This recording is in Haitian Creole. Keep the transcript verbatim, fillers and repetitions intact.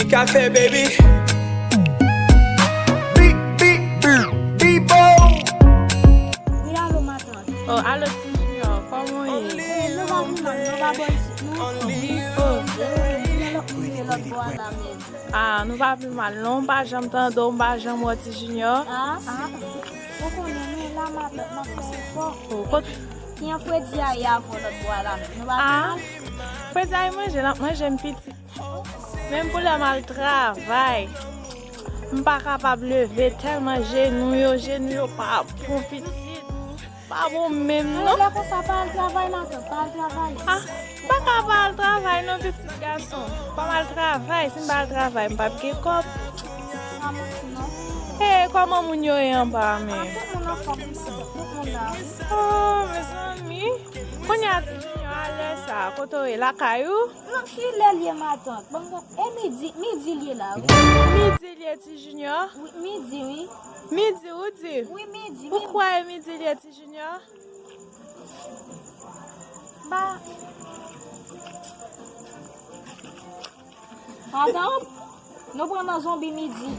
Café, baby. Beep, beep, beep, beep, oh. Wi, alo, matant. Oh, alo, Ti Junior, kòman w ye? Eh, nou pa pi mal, nou pa bò isit, non. Oh. Eh, nou gen lòt moun, gen lòt bò a la, men. Ah, nou pa pi mal, non, m pa janm tande w, m pa janm wè Ti Junior. Ah, ah. Ou konnen, nou la, matant, n ap fè efò. Oh, kot? Ki an fredi a ye avè w lòt bò a la, men. Nou pa pi mal. Fredi a ye manje, n ap manje, m piti. Menm pou lè m al travay, m pa kapab leve tèlman jenou yo, jenou yo pa bon pitit. Pa bon menm non. Lè konsa pa al travay matant, pa al travay. Ah, m pa ka pa al travay non pitit gason. Fò m al travay, si m pa al travay, m p ap gen kòb. Pa manti non. Hey, kòman moun yo ye anba a menm? Ah, tout moun anfòm wi matant, tout moun la wi. Oh, mezanmi. Kounye a Ti Junior, a lè sa, kote w ye, lakay ou? Non, kilè l ye matant? Ban m gad. E midi, midi l ye la wi. Midi l ye Ti Junior? Wi, midi wi. Midi ou di? Wi, midi. Ou kwè e midi l ye Ti Junior? Ba. Matant, nou pran nan zonbi midi.